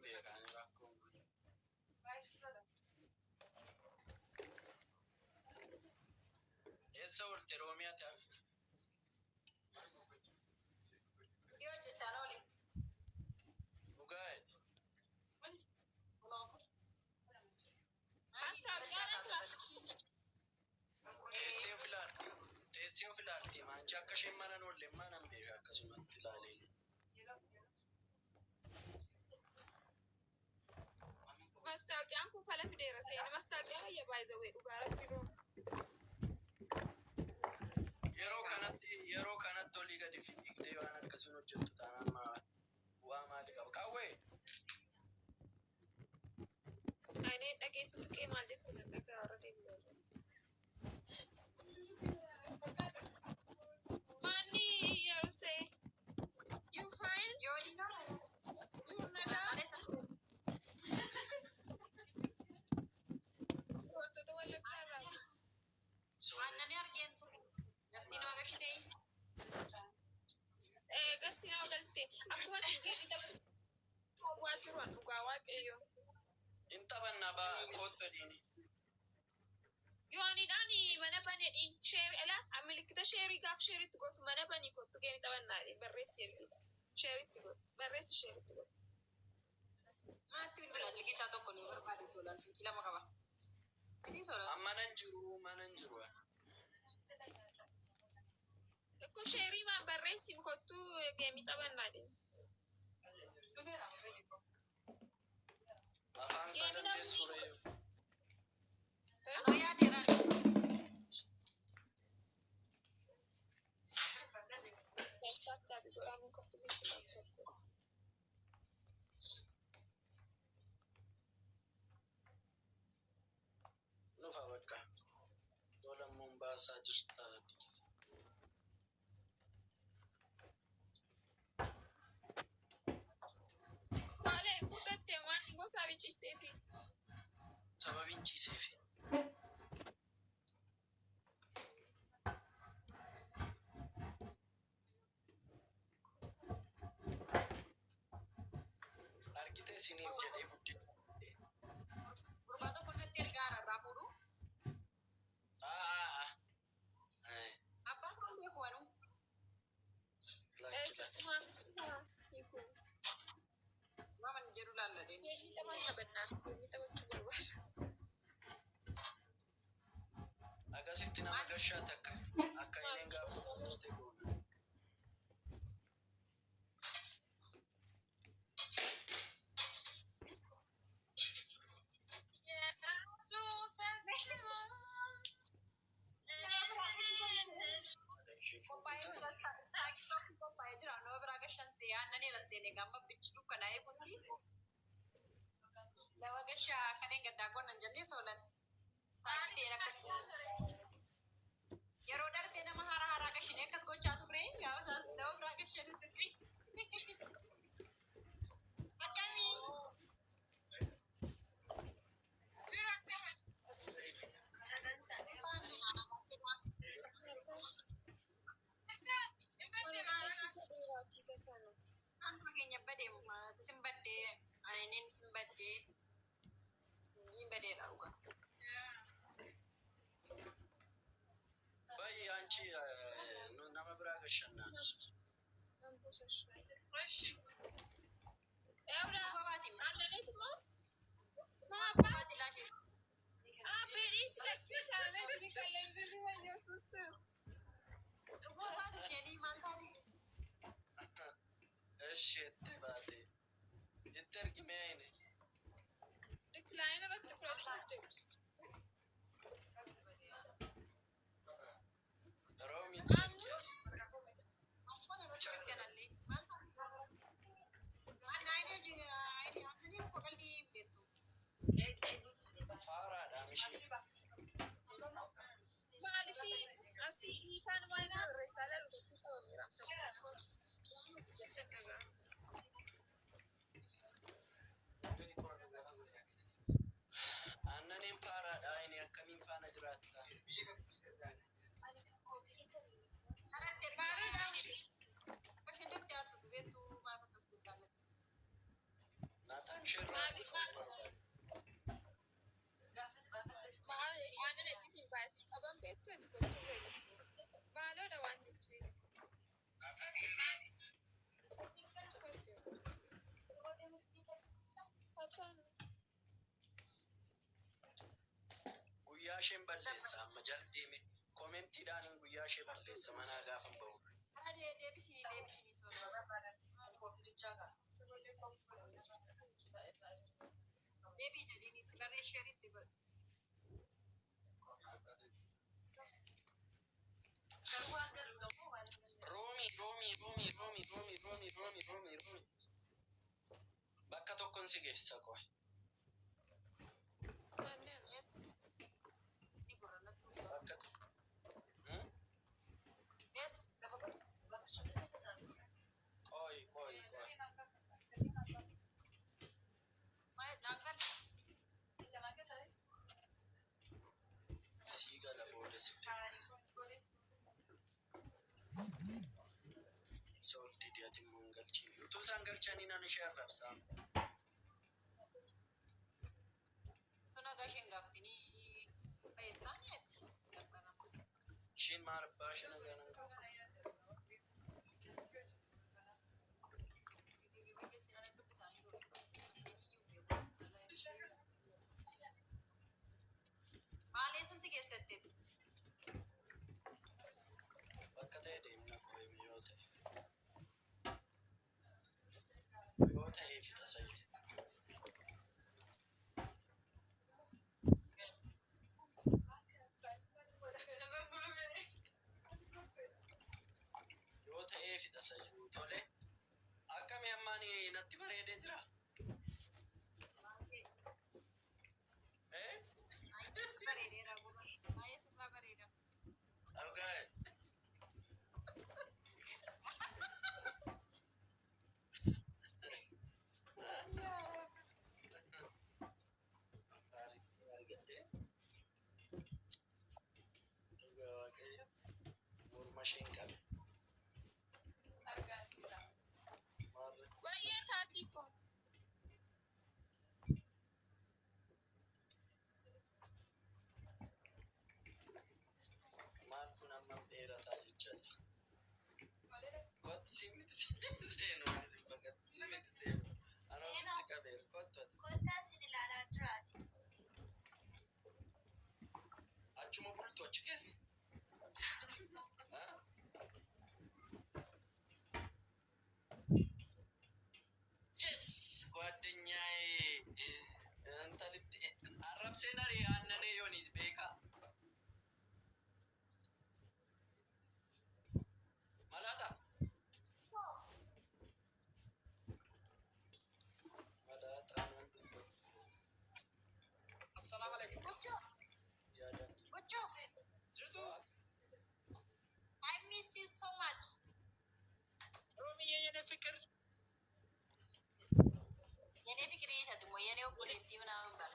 Beeka ani rakkoon kun. Eessa oolte Roomiyaa ta'an? Viidiyoo hojjechaa oole. Dhugaa jedhe. Maastaa kilaasichi. Teessee of ilaalti. Teessee of ilaalti. Maanchi akka isheen mana hin oolle mana hin beeka akkasumatti ilaalee. Mastaaqiyaan kun fala fideera seena. Mastaaqiyaan wayya baay'ee dhugaa rabbi roo. Yeroo kanatti olii gadi fiigdee waan akkasiin hojjettu taanaan waa maali qaba? Qawwee! Ani dhageessu fiqee maal jettu nan dhagaa warra deebi'u. Maanni yeroo you fine? Yoo inni You nagaa? Wantoota Wallaggaa irraa. Aannanii argeen ture. Gastii nama gashitee. Gastii nama galte akkuma itti geemii taphachuu waa jiru an dhugaa waaqayyo. In taphannaa baa kootta dhiini. Yooniidhaan mana banee share ala milikkita share gaaf shareitti gootu mana banii kottu geemii taphannaa barreessi ergi. Shareitti godhu barreessi shareitti godhu. Maatti bilbilaan keessaa tokko ni barbaade soolaan silkii lama qaba. Miti soolaan. An mana hin jiru, mana hin jiru. Tokko share maan barreessi kottu geemii taphannaa deemu. Afaan isaa dandeessu reefu. Anoo yaadeera. Tap tap godhamu complete laptop. Nufa bakka. Tola Mombaasaa jirta. Tole fudhatte waan gosa biciisteefi. Sababiin ciiseefi. Argite isiniif jedhee guddina. Gurbaa tokko natti ergaa irraa fuudhu. Aa. Abbaan kun beeku anuu. Lakki lakki. Hiiku. Waan jedhu laalladheen. Geemii taphaan taphannaa. Geemii taphachuu barbaada. Akkasitti nama gashaa takka akka inni gaaf tokko goote goona. Qophaa'ee jira. Saaqii tokko qophaa'ee jira. Nama biraa gashan see aannanii lan seenee gama bichi dukkanaa'ee kunti. Nama gashaa kanneen gaddaa qonnan jennee soolan. Saaqii akkas. Yeroo darbee nama haaraa haaraa gashinee akkas gochaa turre gaafa isaas nama biraa gashan Akkamii? Dheeraachisa sana. Amma keenya badee sin baddee ani sin baddee niin badeedha dhugaa. Baay'ee anchi nama biraa gashannaan. Nan buusash. Eewda. Dhugaa baati. Aannaneetu moo? Maa Baati laafee. Abbee lakkii taanee jiri kallee Yesuus. Dhugaa baati isheenii maal taate? Eshi itti baate. Itti ergimee ayine. Decline irratti fudhachuu jechuudha. Roomi itti ergi. Akkuma irratti ganallee maal taate? Waan ayinee aannanii tokko qalbii beektu. Faaraadha mishee. Maaliif asii hiikaan waan barreessaa lalu sochii qabameera. Aannaniin faaraadha ayine akkamiin faana jiraatta? Karatti ergaa. Isheen dafti aartu beektu maaf akkas jettaallee. Mataan ishee Ishee irraa Maaliif maal? Maal waan ani itti siin baasii qaban beektu ati kottu galu. Maaloodha wantichi. Kottu. Kottu. Guyyaa isheen balleessa amma jala deeme koomentiidhaan guyyaa ishee balleessa manaa gaafa hin bahu. Deebisii deebisii sooloo. Deebii jedhiin itti barree sheeritti godhu. Roomi roomii roomii roomii roomii roomii roomii roomii roomii bakka tokkon si geessa qoy. Manneen. Yes. Bakka Hmm? Yes. Qoy qoy qoy. Maal daangaan Sii gala booda sitti. Sool didi ati immoo hin galchiin. Utuu isaan galchanii nan ishee arrabsaa. kun nagaa isheen gaafatanii fayyadaanii ati. Isheen maal abbaa ishee nagaa nan gaafa. Maal eessan si keessatti? Bakka ta'e deemna qoy yoo ta'e. Yoo ta'e fidha sayyid. Yoo ta'ee fidha sayyuu tole. Akkami ammaan natti bareedee jira? Eh? Bareedeera baay'ee sirraa bareeda. Okay. Saalitti argadhee. Dhugaa Waaqayyo. Morma isheen qabe. Maarra. Baay'ee taatii koo. Maal kun hammam dheerataa jechaa jira. Kottu si miti seenu ani si baqatti si miti seenu. Ana ofitti qabeera kottu ati. Kottaa sin ilaalaa jiraati. Achuma bultu achi keessa. Ha? Yes! ጓደኛዬ እንተልት arrabseen ari aannanee yooniis beekaa. Malaata. Malaata naan dubbatu. Assalamu alaikum. Yaadaan jiru. Gochoo, Jirtu I miss you so much. ሮሚዬ የኔ ፍቅር የኔ ፍቅር የት immoo የኔ obboleettii ምናምን በል።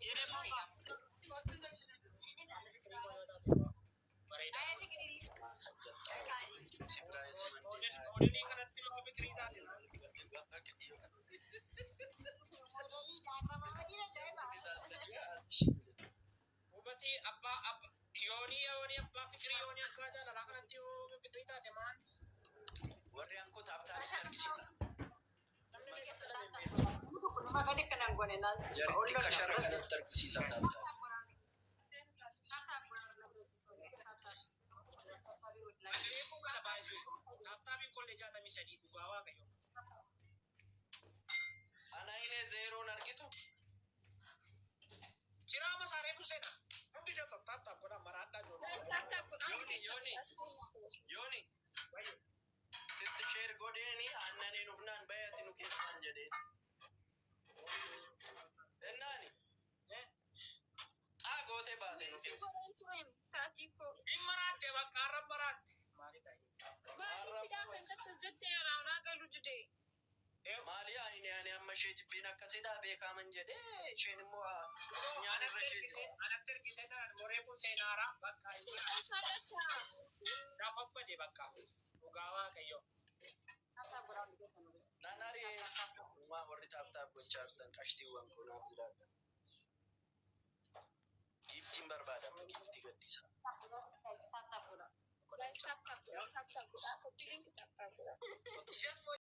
የኔ ማማ Sin ilaalaa jiraati. bareeda. Baay'ee fikirii Saggattaa. Si biraa eessuma hin Oolanii kanatti nama fikirii taate. Hubatii abbaa abba yoonii yoonii abbaa fikirii yoonii abbaa jaalalaa kanatti yoo fikirii taate maan Warri ankoo taaptaanis argisiisa. namni beeku Magadi kanan gone nan Jaritti kashara kanatti argisiisa taaptaan. Beekuu kana baay'isuu taaptaabiin kollee 63 dhugaa waaqayyo. Ana inni zeeroon argitu Jiraama saareefu seena hundi keessa taaptaab godhaa maraadhaa Guys, ijoollee. tap tap godhaa. Yooni, yooni. Yooni sitti sheer godheeni aannaniin ufnaan bayati nu keessaan jedheen. Ennaani xaa gootee baate nu keessa. Taatii koo. Hin maraatte bakka har'a maraatte. Maalidha? Maaliif fidaa kan takkas jettee anaanaa galu didee? Maali ani ani amma ishee jibbiin akkasidhaa beekaman jedhee isheen immoo funyaan irra ishee jira. Anatti ergite naan moreefu seenaara bakka inni Isaa dhaqaa. gaafa bade bakka dhugaa waaqayyo. Naan ari uumaa warri taaptaap gochaa jechaa jirtan qashtiiwwan koo naaf jiraadha. Giiftiin barbaada amma giiftii gadhiisa. Guys, tap tap godhaa, tap tap godhaa, copy link tap tap godhaa. Just for